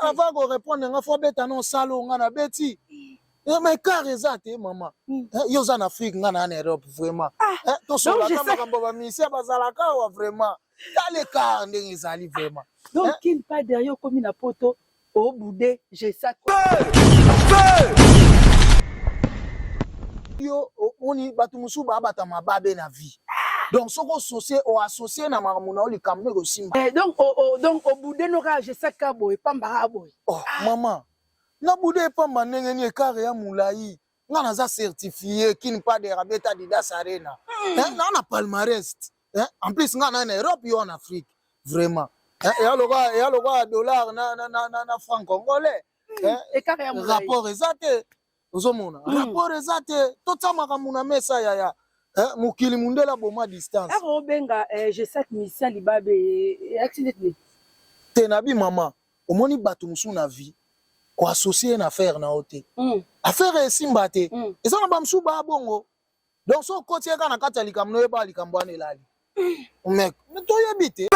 Avant korépondre nga, faut abeta no osala oyo nga nabeti. Mais écart eza te, mama. Yo oza na Afrique, nga na na Europe, vraiment. Tosolaka makambo, bamusiciens bazalaka awa, vraiment. Tala écart ndenge ezali, vraiment. Donc Kin Pader, yo okomi na Poto, obude Gesac. Yo omoni bato mosusu baabata mababe na vie. Donc soki osocie, oassocie na makambo na yo, likambo ekosimba. Donc obude no kaka Gesac ka boye, pamba kaka boye? Oh, mama, nabude epamba ndenge ni? Écart ya molai. Nga naza certifié, Kin Pader abeta Adidas Arena, naa na palmarès. En plus nga na na Europe, yo en Afrique, vraiment. Eya lokola dollar na franc congolais. Rapport eza te, ozomona, rapport eza te. Totia makambo na mesa, yaya. Mokili mundele aboma distance. Obenga Gesac musicien libabe, accident te. Nabi mama, omoni bato mosusu na vie, koassocie na affaire na yo te, affaire esimba te. Eza na bamosusu baya bongo. Donc so okoti ye kaka na kati ya likambo, noyeba likambo wana elali, mais toyebi te.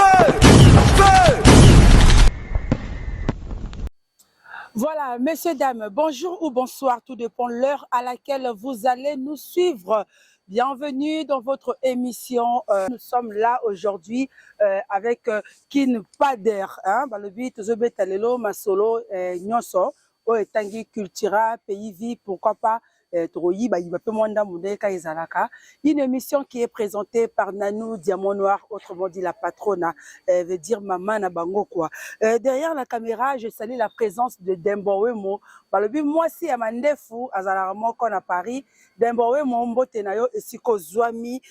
Voilà, messieurs, dames, bonjour ou bonsoir, tout dépend l'heure à laquelle vous allez nous suivre. Bienvenue dans votre émission. Nous sommes là aujourd'hui avec Kin Pader, hein, balobi tozobeta lelo masolo nyonso oyo etangi Cultura Pays Vie, pourquoi pas tokoyiba yiba mpe mwa ndambu ndenge kaka ezalaka. Une émission qui est présentée par Nanou Diamant Noir, autrement dit la patronne, veut dire maman na bango quoi. Derrière la caméra, je salue la présence de Dembo Wemo, balobi mwasi ya mandefu azalaka moko na Paris. Dembo Wemo, mbote na yo esika ozwami.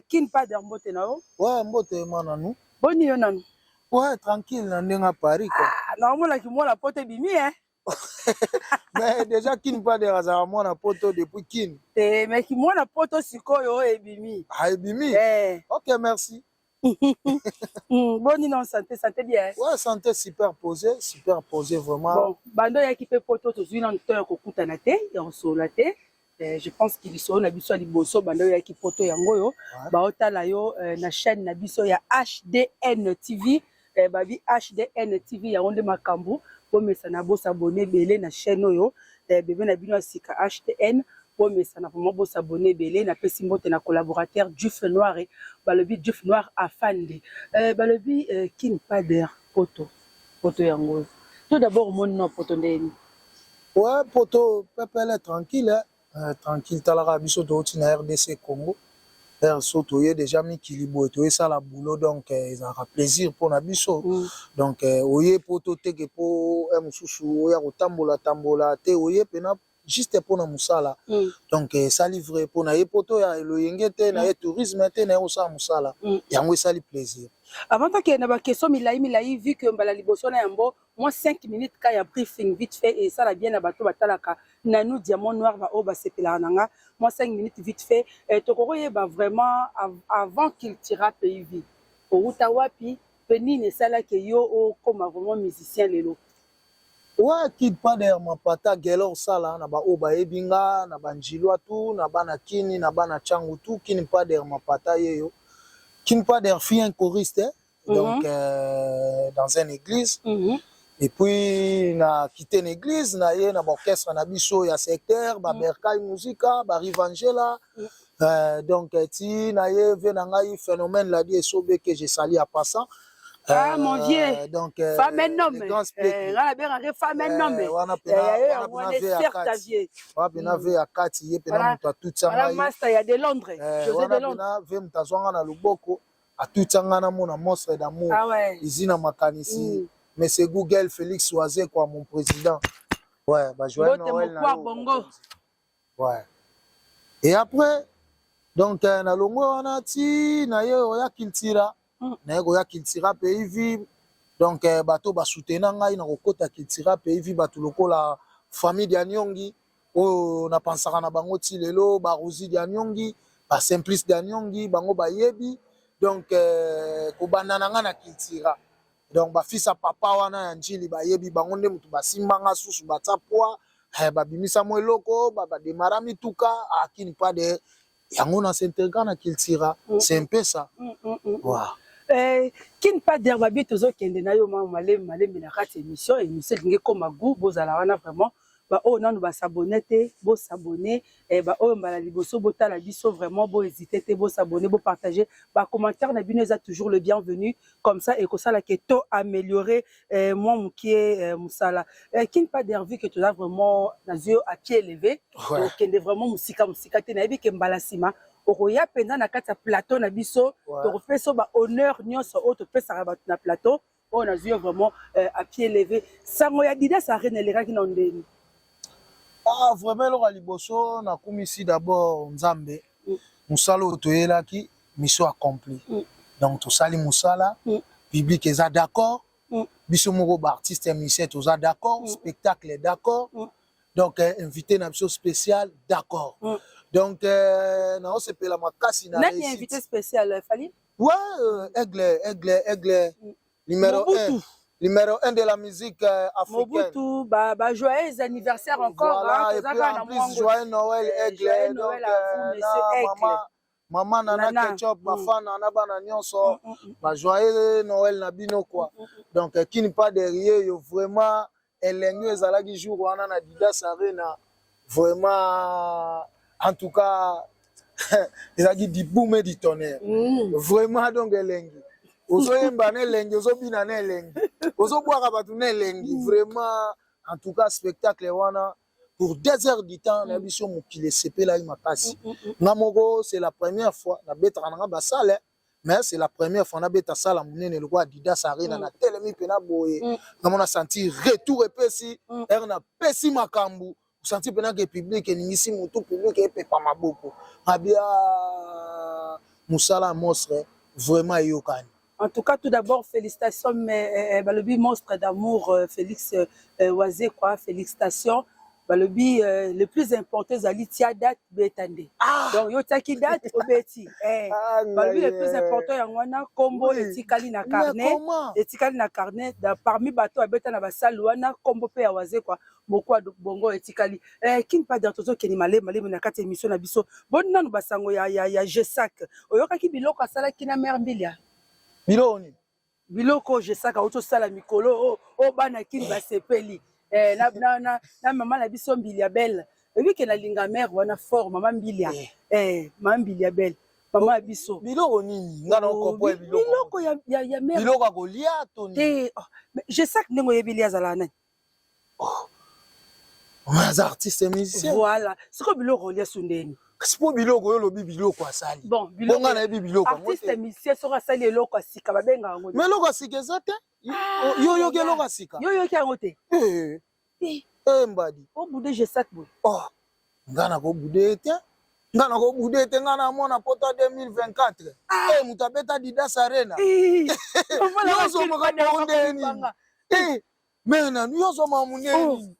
Kin Pader, mbote na yo. Ouais, mbote ma Nanu. Boni yo nanu? Ouais, tranquille na ndenge ya Paris quoi. Ah, naomonaki mwana poto ebimi, eh? Mais déjà Kin Pader azalaka mwana poto depuis Kin. Te, mais mwana poto sikoyo oyo ebimi. Ah, ebimi. Eh. Ok, merci. Boni non, santé, santé bien? Ouais, santé super posé, super posé vraiment. Bon, bando oyaki mpe poto, tozwi nanu to ya kokutana te, ya kosolola te. Je pense que lisolo na biso ya liboso banda oyaki poto yango oyo. Baotala yo na chaîne na biso ya HDN TV. Babi HDN TV, yango nde makambo. Bomesana bosabone ebele na chaîne oyo, bebe na bino ya sika HDN. Bomesana vraiment bosabone ebele. Napesi mbote na collaborateur Juf Noir, balobi Juf Noir afande. Balobi Kin Pader, poto, poto yango oyo. Tout d'abord, omoni no poto ndeni? Ouais, poto pepele, tranquille, eh? Tranquille. Talaka biso touti na RDC Congo, r so toye déjà mikili boye, toyesala boulot, donc ezalaka plaisir mpona biso. Donc oye po toteke po mosusu oya kotambola tambola te, oye mpena juste mpona mosala. Donc esali vrai mpo na ye poto ya eloyenge te, na ye tourisme te, na ye kosala mosala. Yango esali plaisir. Avant tokende na baquestion milai milai, vu que mbala liboso na yango, mwa 5 minutes ka ya briefing vite fait esala bien na bato batalaka Nanu Diamant Noir, baoyo basepelaka na nga. Mwa 5 minutes vite fait, tokoki koyeba vraiment, avant Cultura Pays Vie, outa wapi mpe nini esalaki yo okóma vraiment musicien lelo? Ouais, Kid Pader Mapata Gelor Sala, na baoyo bayebi nga na banjilwa tu, na bana Kini, na bana Changu tu, Kin Pader Mapata yeyo. Kin Pader fut un choriste, hein? Donc dans une église. Et puis na quitté l'église, na ye na orchestre na biso ya secteur, ba Berkay Musica, ba Rivangela. Donc ti na ye ve na ngai Phénomène Ladi Esobe, que je salue en passant. Ah, mon vieux. Donc femme un homme. Nga nabengaka femme un homme. Wana pena, wana pena ve ya kati. Wana pena ve ya kati, ye pena moto atutisa ngai. Master ya de Londres. José de Londres. Wana pena ve moto azwanga na loboko, atutisa ngai namona monstre d'amour. Ah ouais. Izina makanisi. Mais c'est Google Félix Wazekwa, mon président. Ouais, bah joyeux Noël na bongo. Ouais. Et après, donc na longwe wana ti na ye oya Cultura. Na ye koya Cultura Pays Vie. Donc bato basoutenir ngai na kokota Cultura Pays Vie, bato lokola famille Dianyongi oyo napansaka na bango ti lelo, barosi Dianyongi, basimplice Dianyongi, bango bayebi. Donc kobanda na ngai na Cultura, donc bafils ya papa wana ya Njili bayebi, bango nde moto basimbanga susu, batia poids, babimisa mo eloko, bademara mituka akini pas de yango na s'intégrer na Cultura. C'est un peu ça. Wow. Kin Pader babi, tozokende na yo mwa malembe malembe na kati émission. Émission elingi ekoma goût. Bozala wana vraiment. Baoyo nanu bas'abonner te, bos'abonner. Baoyo mbala liboso botala biso, vraiment bohésite te, bos'abonner, bopartage. Bacommentaire na bino eza toujours le bienvenu, comme ça ekosalaka to améliorer mwa mokie mosala. Kin Pader, vu que toza vraiment nazwi yo à pied levé, tokende vraiment mosika mosika te. Nayebi ke mbala nsima okoya mpenza na kati ya plateau na biso, tokopesa yo bahonneur nyonso oyo topesaka bato na plateau oyo. Nazwi yo vraiment à pied levé. Sango ya Adidas Arena elekaki na ndeni? Ah, vraiment, eloko ya liboso, nakumisi d'abord Nzambe. Mosala oyo toyelaki, mission accomplie. Donc tosali mosala, public eza d'accord, biso moko baartiste ya musicien toza d'accord, spectacle d'accord, donc invité na biso spécial d'accord. Donc naosepela makasi na Nani invité spécial? Fally? Ouais, Aigle, Aigle, Aigle, numéro 1, numéro 1 de la musique africaine. Mobutu, bah, bah, joyeux anniversaire encore. Voilà, hein, et puis en plus, joyeux Noël, Aigle. Joyeux Noël donc, à vous, monsieur Aigle. Maman, mama Nana, Nana Ketchup, bafana na bana nyonso, ba joyeux Noël na bino quoi. Donc Kin Pader yo vraiment elengi ezalaki jour wana na Adidas Arena. Vraiment, en tout cas, ezalaki du boum et du tonnerre. Vraiment, donc elengi. Ozoyemba na elengi, ozobina na elengi, ozobwaka bato na elengi. Vraiment, en tout cas, spectacle wana pour 2 heures du temps na biso, mokili esepelaki makasi. Nga moko, c'est la première fois nabetaka nanga basale, mais c'est la première fois nabeta sala monene lokola Adidas Arena. Natelemi mpena boye, nga mona sentir retour epesi ere napesi makambo, osentir mpena ke public eningisi motu, public epepa maboko abia mosala monstre vraiment eyokani. En tout cas, tout d'abord, félicitations, mais balobi monstre d'amour, Félix Wazekwa, félicitations. Balobi, le plus important, ezali tia date, beta nde. Donc, yo tiaki date, obeti. Eh. Ah, balobi, le plus important yango wana, kombo etikali na carnet, etikali na carnet da, parmi bato abeta na basali wana, kombo pe ya Wazekwa moko bongo etikali. Kin Pader, tozokende malemi malemi na kati ya émission na biso. Boni nanu basango ya Gesac? Oyokaki biloko asalaki na mare Mbilia? Biloko nini? Biloko Gesac auti osala mikolo oyo, bana Kini basepeli na mama na biso Mbilia Belle. Oyebi ke nalinga mare wana fort, mama Mbilia, mama Mbilia Belle, mama ya biso. Biloko nini? Nga na okompo biloko ya mare. Biloko ya kolia to nini? Te, oh, Gesac, ndenge oyebeli, azalaka nani? Oh. Aza artiste musicien. Voilà, sikoyo biloko olia su ndeni? Kasi mpo biloko oyo olobi, biloko asali, bon, mpo nga nayebi biloko. Artiste musicien soki asali eloko ya sika, babengaka yango? Mais eloko ya sika eza te. Yo oyoki eloko ya sika? Yo oyoki yango te? Eh, mbadi. Obude Gesac boye? Oh, nga nakobude te, nga nakobude te. Nga namona pota 2024, moto abeta Adidas Arena, nyonso makambo ndenge nini? Mais nanu yo ozoma monene,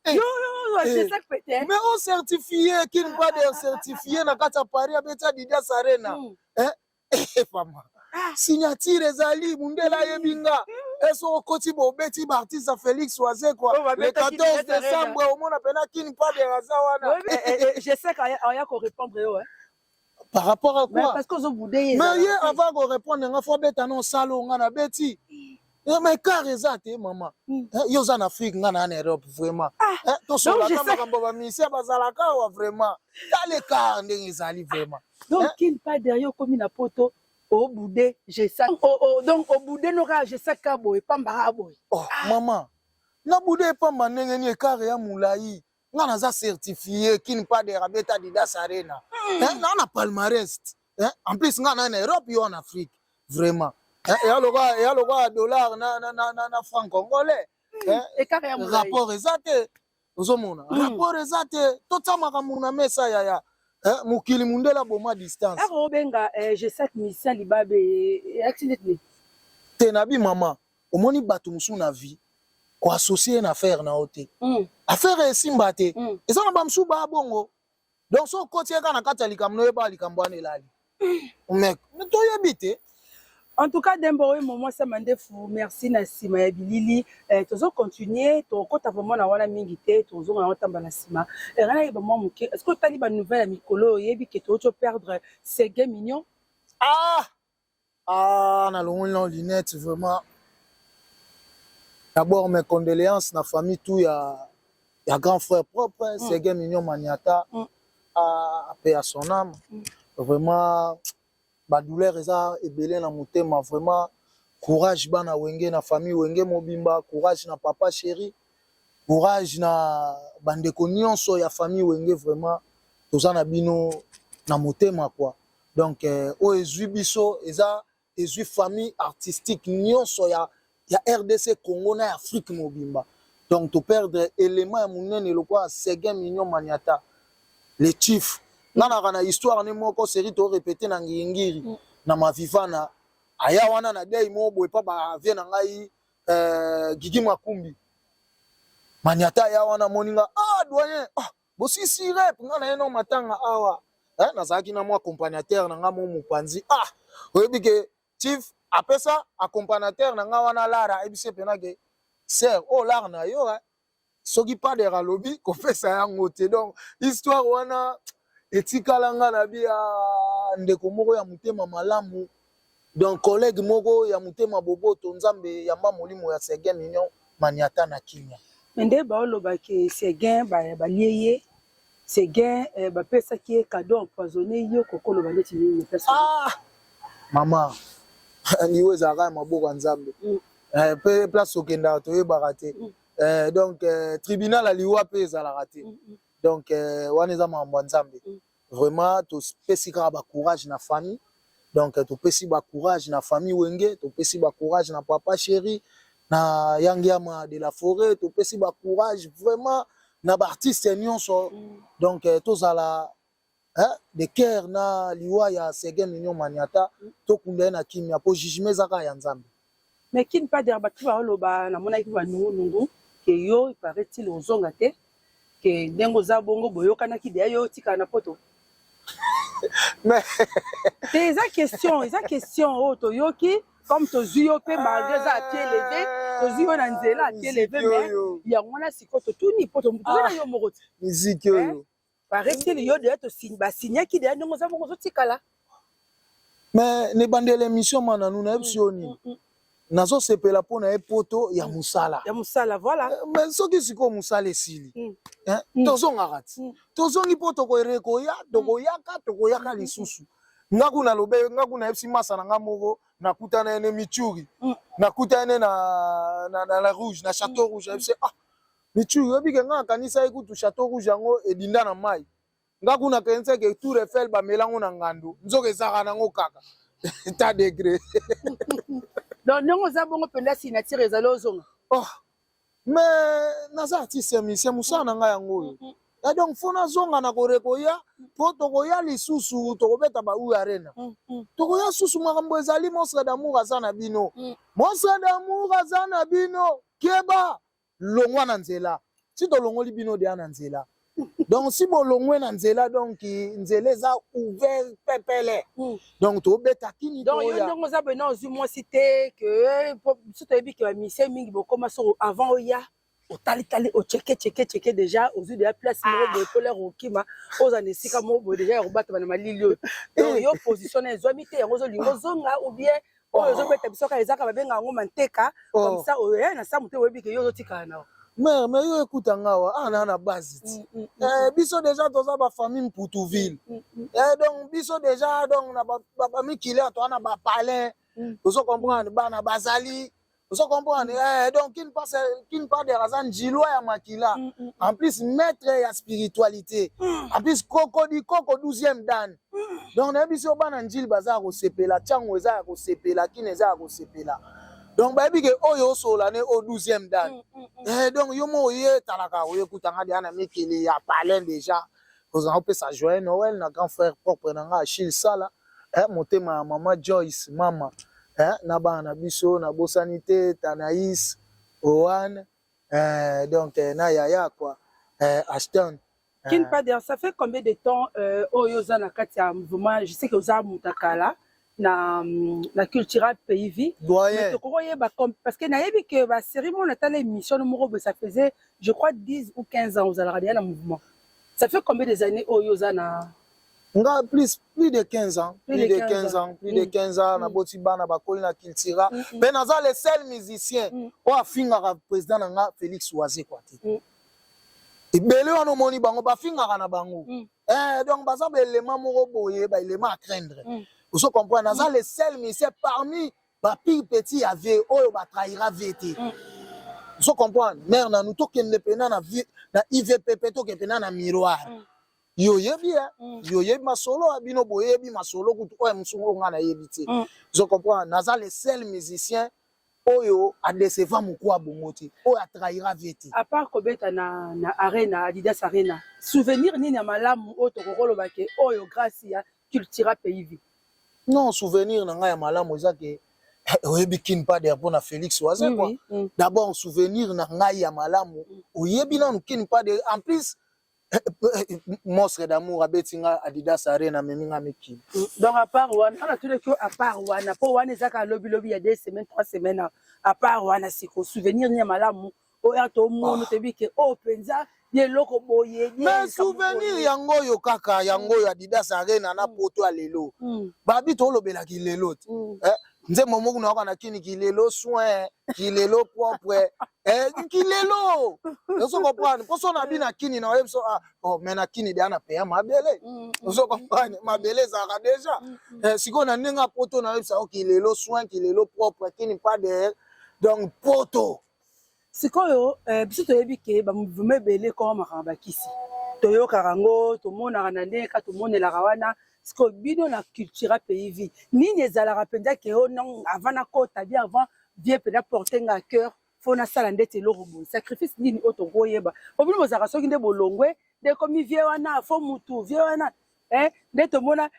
mais ocertifie Kin Pader, certifie na kati ya Paris, abeti Adidas Arena pama, signature ezali, mundele ayebi nga. Eso okoti, bobeti baartiste ya Félix Wazekwa le 14 décembre, omona mpena Kin Pader aza wana. Gesac aya korépondre yo? Par rapport à quoi? Parce que ozobude ye. Mais ye avant korépondre nga, faut abeta no osala oyo nga nabeti. Mais car eza te, mama. Yo oza na Afrique, nga na Europe. Vraiment, tosolaka makambo, bamusicien bazalaka awa. Vraiment, tala écart ndenge ezali vraiment. Donc Kin Pader, yo okomi na Poto, obude Gesac, donc obude no kaka Gesac ka boye pamba, kaka boye? Oh, mama, nabude epamba ndenge nini? Écart ya molai. Nga naza certifié, Kin Pader abeta Adidas Arena, naa na palmarès. En plus nga na Europe, yo en Afrique. Vraiment, eya lokola dollar na franc congolais, rapport eza te. Ozomona, rapport eza te. Totia makambo na mesa, yaya. Mokili mundele aboma distance. Obenga Gesac musicien libabe, accident nini? Te, nabi mama, omoni bato mosusu na vie, koassocier na affaire na yo te, affaire esimba te. Eza na bamosusu baya bongo. Donc so okoti ye kaka na kati ya likambo, noyeba likambo wana elali, mais toyebi te. En tout cas, Dembo oyo mwasi ya mandefu, merci na nsima ya bilili. Tozocontinue, tokokɔta vraiment na wana mingi te, tozonga na otamba na nsima. Ngai nayeba mwa moke, est ce que otali banouvelle ya mikolo? Oyebi ke touti operdre Seguin Mignon? Ah! Ah, nalongoli na lunette vraiment. D'abord mes condoléances na famille tout ya grand frère propre, Seguin Mignon Maniata, a paix à son âme. Vraiment badouleur eza ebele na motema. Vraiment courage bana Wenge, na famille Wenge mobimba, courage na papa chéri, courage na bandeko nyonso ya famille Wenge. Vraiment toza na bino na motema quoi. Donc oyo ezwi biso eza ezwi famille artistique nyonso ya RDC Congo na ya Afrique mobimba. Donc toperdre élément ya monene lokola Seguin Mignon Maniata, le chief. Nga naka na histoire ne moko série torépété na Ngiringiri, na Mavivana aya wana na dei moko boye pa bavie na ngai, Gigi Makumbi. Maniata aya wana, moninga, ah doyen, ah bosisi rep nga na ye no matanga awa, eh, nazalaki na mwa accompagnateur na nga mo mopanzi. Ah, oyebi ke chief apesa accompagnateur na nga wana lara, ayebisi mpena ke ser oyo lara na yo, eh, soki pader alobi kopesa yango te. Donc histoire wana etikala nga na bi ya ndeko moko ya motema malamu, donc collègue moko ya motema boboto. Nzambe yamba molimo ya Seguin Mignon Maniata na kimia. Me nde baolobaki Seguin balie ye, Seguin bapesaki ye cadeau empoisonné. Yo kokoloba ndeti nini place? Ah mama, liwo ezalaka ya maboko ya Nzambe. Mpe place okendaka toyebaka te. Donc tribunal ya liwa mpe ezalaka te. Donc wana eza makambo ya Nzambe. Vraiment topesi kaka bacourage na famille. Donc topesi bacourage na famille Wenge, topesi bacourage na papa chéri, na Yangiama de la Forêt, topesi bacourage vraiment na baartiste nyonso. Donc tozala de cœur na liwa ya Seguin Mignon Maniata. Tokunda ye na kimia po jugement eza kaka ya Nzambe. Mais Kin Pader, bato baoloba, namonaki banungunungu ke yo paraît-il ozonga te, ke ndenge oza bongo boyokanaki deya yo otikala na Poto. Mais te, eza question, eza question oyo toyoki. Comme tozwi yo mpe malgré eza à pied levé, tozwi yo na nzela à pied levé, mais yango wana sikoyo totuni po toza na yo moko te. Miziki oyo. Paraît-il yo deya basignaki deya, ndenge oza bongo ozotikala. Mais na ebandela émission ma nanu nayebisi yo nini? Nazosepela mpo na ye Poto ya mosala. Ya mosala, voilà. Mais soki sikoyo mosala esili, tozongaka ti tozongi mpo tokorekoya, tokoyaka, tokoyaka lisusu. Nga kuna lobe, nga kuna yebisi masa na nga moko nakutana ye ne Michuri, nakutana ye ne na Rouge, na Château Rouge. Ayebisi: "Ah Michuri, oyebi ke nga akanisa ye kutu Château Rouge yango edinda na mai. Nga kuna kanisa ke Tour Eiffel bamelango na ngando, nzoka ezalaka nango kaka ta degré." Donc ndenge oza bongo mpenza, signature ezali ozonga? Oh, mais naza artiste musicien, mosala na ngai yango oyo. Et donc faut nazonga na korekoya mpo tokoya lisusu, tokobeta ba U Arena, tokoya susu. Makambo ezali, Monstre d'Amour aza na bino. Monstre d'Amour aza na bino. Keba, longwa na nzela. Si tolongoli bino deya na nzela, donc si bolongwe na nzela, donc nzela eza ouvert pepele. Donc tobeta kini. Donc yo ndenge oza bena, ozwi mwasi te, ke biso toyebi ke bamusicien mingi bokóma soko avant oya otalitali, ocheke cheke cheke déjà, ozwi deja place moko boye po lere okima oza na esika moko boye deja ya kobatama na malili oyo. Donc yo position na ezwami te, yango ozolinga ozonga ou bien oyo ozobeta biso kaka ezaka babenga yango manteka comme ça oya na samu te, oyebi ke yo ozotikala na Mare, mais yo ekutanga awa, awa naa na base ti. Biso déjà toza bafamille Mputuville. Donc biso déjà, donc na bamikili awa toza na bapalin, ozo comprendre, bana bazali, ozo comprendre. Donc Kin Pader aza njilwa ya makila, en plus maître ya spiritualité, en plus koko di koko 12e dan. Donc nayebi so bana Njili baza ya kosepela, ntango eza ya kosepela, kini eza ya kosepela. Donc bayebi ke oyo osola ne oyo 12e dan. Donc yo moko oye etalaka, oyekutanga deya na mikili ya palin déjà. Ozala opesa joyeux Noël na grand frère propre na nga Achille Sala, motema ya mama Joyce, mama, na bana na biso nabosani te, Tanaïs, Oane, donc na yaya quoi, Ashton. Kin Pader, ça fait combien de temps oyo oza na kati ya mouvement? Je sais que oza moto akala na Cultural Pays Vie. Doyen. Tokoki oyeba, parce que nayebi ke basérie moko natala émission moko boye, ça faisait je crois 10 ou 15 ans ozalaka deja na mouvement. Ça fait combien des années oyo oza na Nga plus de 15 ans, plus de 15 ans, plus de 15 ans. Naboti bana, bakoli na Cultura. Mpe naza le seul musicien oyo afingaka président na nga Félix Wazekwa te. Ebele wana omoni bango bafingaka na bango. Donc baza baelema moko boye, baelema à craindre. Ozo comprendre? Naza le seul musicien parmi bapire petit ya vie oyo batrahira vie te. Ozo comprendre, mare? Nanu tokende mpena na na IVP, tokende mpena na miroir. Yo oyebi e, yo oyebi masolo ya bino, boyebi masolo kutu oyo mosusu oyo ngai nayebi te. Ozo comprendre? Naza le seul musicien oyo adecevoir mokwa bongo te, oyo atrahira vie te. À part kobeta na Arena, Adidas Arena, souvenir nini ya malamu oyo tokokoloba ke oyo grâce ya Cultura Pays Vie? Non, souvenir na ngai ya malamu eza ke oyebi Kin Pader mpona Félix Wazekwa. D'abord, souvenir na ngai ya malamu, oyebi nanu Kin Pader, en plus Monstre d'Amour abeti nga Adidas Arena, amemi nga mikili. Donc à part wana, ana tunaki yo, à part wana, mpo wana eza kaka lobilobi ya 2 semaines, 3 semaines. À part wana, siko souvenir nini ya malamu oyo tomoni, toyebi ke oyo mpenza ye eloko boye? Mais souvenir yango oyo kaka, yango oyo Adidas Arena na poto ya lelo. Babi tolobelaki lelo te. Nzembo moko nayoka na kini: kilelo soin, kilelo propre, kilelo. Ozo comprendre? Mposo na bi na kini na oyebi so, ah, oh, mais na kini deya na peya mabele. Ozo comprendre? Mabele ezalaka déjà. Sikoyo na ndenge ya poto, nayebisa yo kilelo soin, kilelo propre, kini pas derrière, donc poto. Sikoyo biso toyebi ke bamouvement ebele ekoma makambo bakisi, toyokaka yango, tomonaka na ndenge kaka tomonelaka wana. Sikoyo bino na Cultura Pays Vie, nini ezalaka mpenza ke o non, avant nakota bien, avant vie mpenza porte nga à cœur, fo nasala ndeti eloko boye, sacrifice nini oyo tokoyeba? Po bino bozalaka soki nde bolongwe nde ekomi vie wana, fo mutu vie wana, nde tomona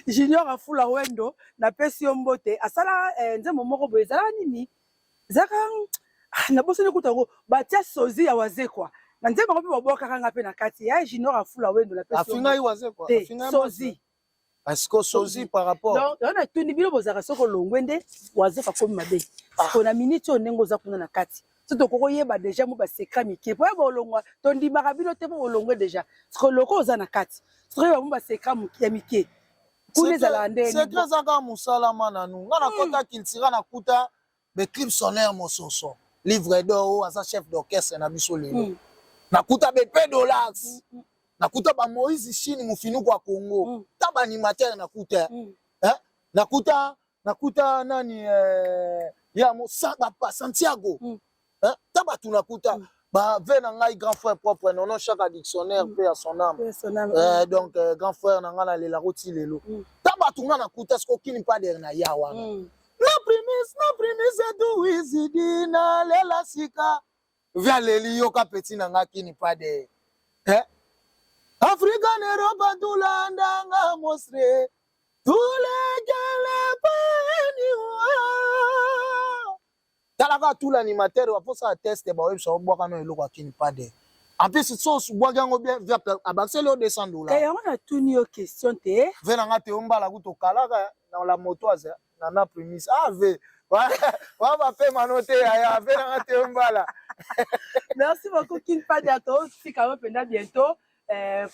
Junior Afula Wendo, napesi yo mbote, asala nzembo moko boye, ezalaka nini, ezalaka, nabosani kuta yango, batia sozi ya Wazekwa na nzembo yango mpe babwakaka nga mpe na kati ya Junior Afula Wendo, napesi yo. Afingai Wazekwa? Te, sozi. Parce que sozi par rapport Donc yango natuni bino, bozalaka soki olongwe nde Wazekwa akomi mabe? Siko na miniti oyo, ndenge oza kuna na kati, so tokoki koyeba déjà mo basecret mike po yeba olongwa, tondimaka bino te mpo bolongwe déjà. Siko loko oza na kati, soki mo basecret ya mike kuna ezalaka ndenge? Secret eza kaka mosala ma nanu. Nga nakɔta Cultura, nakuta beclip sonnaire mososo livre d'or oyo aza chef d'orchestre na biso lelo. Nakuta bepe dollars, nakuta bamoïse Chine mofinuku ya Congo, ta baanimateur nakuta. Nakuta nani, ya mo, Santiago. Ta bato nakuta, bave na ngai grand frère propre Nono Chaka dictionnaire, mpe ya son âme. Donc grand frère na ngai nalelako ti lelo. Ta bato ngai nakuta, soki okini Pader na ya wana, na primis na primis etuizidi nalela sika vi aleli, yoka peti na ngai kini Pader, eh? Afrika na Eropa tulandanga mostre tulekele peni. Talaka tout l'animateur baposala test, baoyebisa obwaka no eloko akini Pader. En plus so obwaki yango bien, abakiseli yo 200 $. Yango natuni yo question te. Ve na nga te, ombala kutu okalaka na la moto aza na prémisse ave wa bapema no te yaya, ave na nga te, ombala. Merci beaucoup, Kin Pader. Tosika yo mpenza bientôt.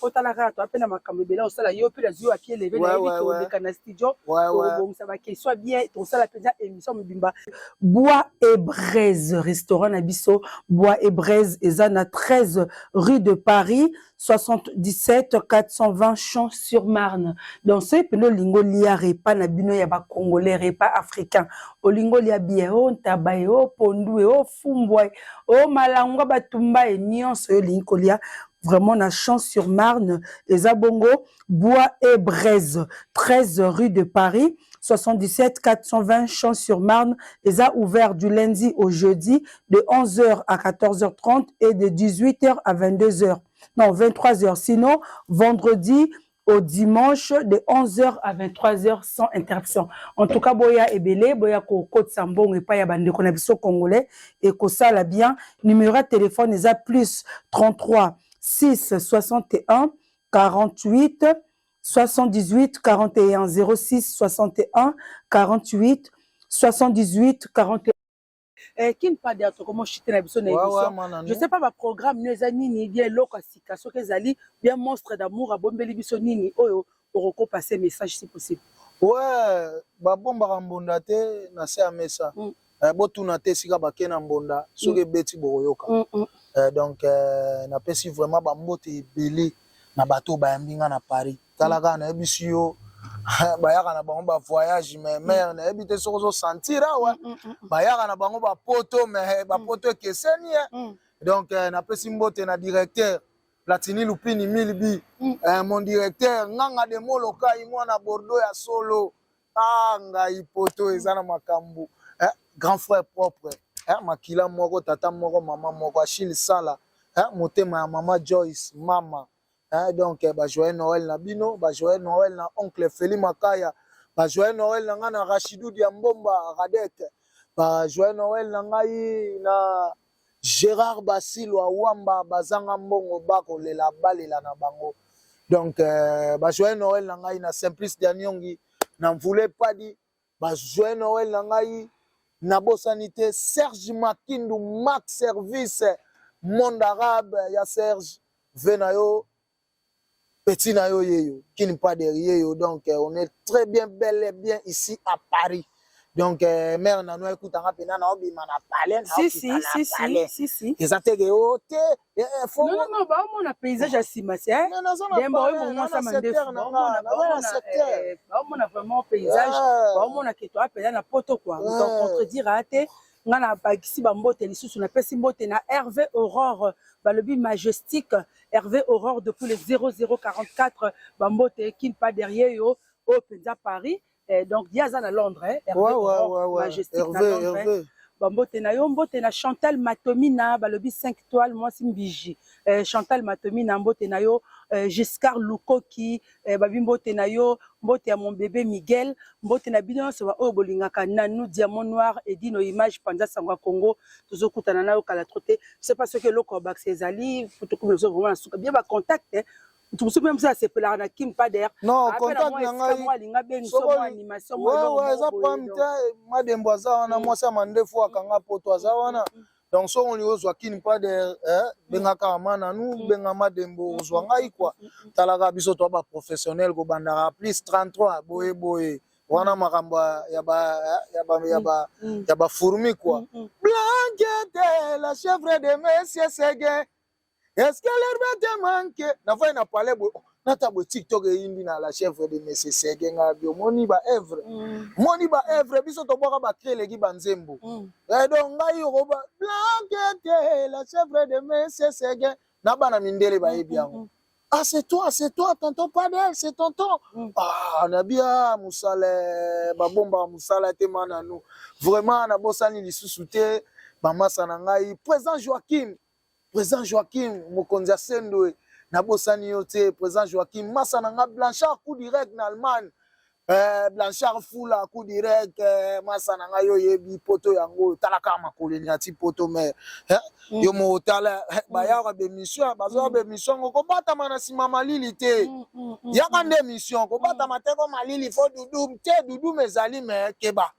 Kotala kaka, toa mpe na makambo ebele osala yo mpe nazwi yo apie leve, nayebi toleka na studio, tobongisa baquestion bien, tosala mpenza émission mobimba. Bois et Braise, restaurant na biso Bois et Braise eza na 13 rue de Paris, 77 420 Champs-sur-Marne. Donc soki mpenza olingi olia repas na bino ya bacongolais, repas africain, olingi olia bien, o ntaba e, o pondu e, o fumbwa e, o malangwa batumba e, nyonso oyo olingi kolia vraiment na Champs-sur-Marne, eza bongo Bois et Braise, 13 rue de Paris, 77 420 Champs-sur-Marne. Eza ouvert du lundi au jeudi de 11h à 14h30 et de 18h à 22h, non, 23h. Sinon vendredi au dimanche de 11h à 23h sans interruption. En tout cas, boya ebele, boya kokotisa mbongo epai ya bandeko na biso congolais ekosala bien. Numéro ya téléphone eza plus 33 6 61 48 78 41, 06 61 48 78 41. Kin Pader, tokomo chute na biso na émission. Je sais pas ba programme no eza nini, bien eloko ya sika soki ezali, bien Monstre d'Amour abombeli biso nini oyo okoko passer message si possible. Ouais, babombaka mbonda te na se ya mesa. Botuna te esika bake na mbonda, soki ebeti bokoyoka. Donc napesi vraiment bambote ebele na bato oyo bayambi nga na Paris. Tala kaka, nayebisi yo, bayaka na bango bavoyage, mais mare nayebi te soki ozosentir awa. Bayaka na bango bapoto, mais bapoto ekeseni. Donc napesi mbote na directeur Platini Lupini Milbi, mon directeur Nganga de Molokai, mwana Bordeaux ya solo. Ah, ngai poto eza na makambo, grand frère propre, makila moko, tata moko, mama moko, Achille Sala, motema ya mama Joyce mama. Donc ba joyeux Noël na bino, ba joyeux Noël na oncle Feli Makaya, ba joyeux Noël na ngai na Rachidou Diambomba Radek, ba joyeux Noël na ngai na Gérard Basilwa Wamba, bazanga mbongo bakolela balela na bango. Donc ba joyeux Noël na ngai na Simplice Dianiongi, na Mvule Padi, ba joyeux Noël na ngai, nabosani te Serge Makindu Max Service Monde Arabe ya Serge ve na yo, petit na yo yeyo Kin Pader yeyo. Donc on est très bien, bel et bien ici à Paris. Donc mère nano ekutanga mpena na obima na palais. Si si si si si si. Eza teke o te. Non non non, baomona paysage ya nsima se demba oyo bomwasa mandefu, baomona vraiment paysage, baomona ke toa mpenza na poto quoi. Moto acontredire aya te. Nga na bakisi bambote lisusu, napesi mbote na Hervé Aurore, balobi Majestique Hervé Aurore depuis le 0044. Bambote Kin Pader yo oyo mpenza Paris. Donc ye aza na Londres, eh? Hervé Aurore Majestique na Londres, bambote na yo. Mbote na Chantal Matomina, balobi 5 étoiles, mwasi mbiji, Chantal Matomina, mbote na yo. Giscard Lukoki, babi mbote na yo. Mbote ya mon bébé Miguel, mbote na bino nyonso baoyo bolingaka Nanu Diamant Noir Edino Image Panza Sango ya Congo. Tozokutana na yo kala trop te. C'est pas soki eloko ya bakisi ezali tokomi nazo vraiment na suka, bien bacontact moto mosusu mpe mosusu asepelaka na Kim Pader. Non, contact na ngai alinga bengiso mwa animation. Eza problème te. Madembo aza wana, mwasi ya mandefu akanga poto aza wana. Donc soki olingi ozwa Kin Pader, bengaka ma nanu, benga Madembo, ozwa ngai quoi. Talaka, biso toa baprofessionnel, kobandaka plus 33 boye boye wana, makambo ya bafourmi quoi. Blanquette, la chèvre de monsieur Seguin, est-ce que l'herbe te manque? Nafai na palais boye, nata boye, TikTok eyindi na la chèvre de monsieur Seguin. Nga bi omoni ba œuvre, moni ba œuvre, biso tobwaka bacri eleki banzembo. Donc ngai okoba Blanquette, la chèvre de monsieur Seguin, na bana mindele bayebi yango. Ah, c'est toi, c'est toi, tonton Padel, c'est tonton. Ah, nabia mosala, babombaka mosala te ma nanu. Vraiment nabosani lisusu te bamasa na ngai, président Joachim, président Joachim, mokonzi ya Sendwe, nabosani yo te, président Joachim. Masa na ngai Blanchard, coup direct na Allemagne, Blanchard Fula, coup direct, masa na ngai, oyebi poto yango, talaka makolo enyati poto mais yo mo otala bayaka bémission, bazoya bémission ngo kobatama na nsima malili te. Yaka nde émission, kobatama te ko malili fo dudum te. Dudum ezali mais keba,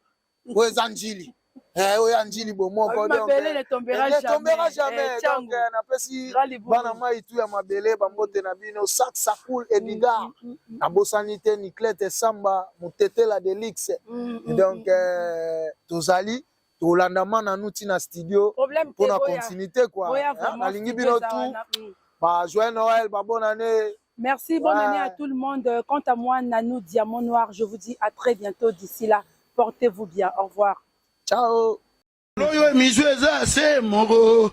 oyo eza njili, oyo ya njili bomoko. Donc ne tombera jamais. Donc napesi bana mai tu ya mabele bambote na bino. Sak Sakul Edigar, nabosani te Niclete Samba Motetela Delix. Donc tozali tolandama nanu ntina studio mpona continuité quoi. Nalingi bino tout, ba joyeux Noël, ba bonne année. Merci, bonne année à tout le monde. Quant à moi, Nanou Diamant Noir, je vous dis à très bientôt. D'ici là, portez-vous bien. Au revoir. Ciao. Oyo émission eza se moko,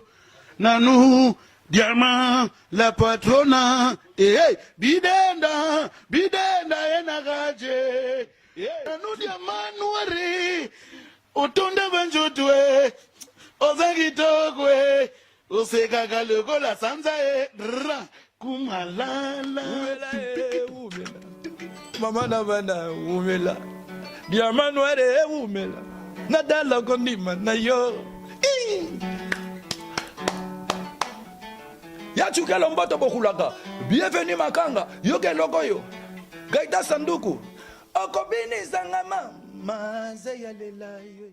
Nanu Diamant la patrona, eh, bidenda bidenda enakaje, Nanu Diamant Noir, otonda banjoto e, oza kitoko e, osekaka lokola sanza e ra kumalala. Mama na bana, wumela, Diamant Noir e, wumela, natala kondima na yo. Ya cukelo mboto bokulaka, bienvenu makanga, yoka eloko oyo gaita sanduku okobinisanga mama ze ya lela yo.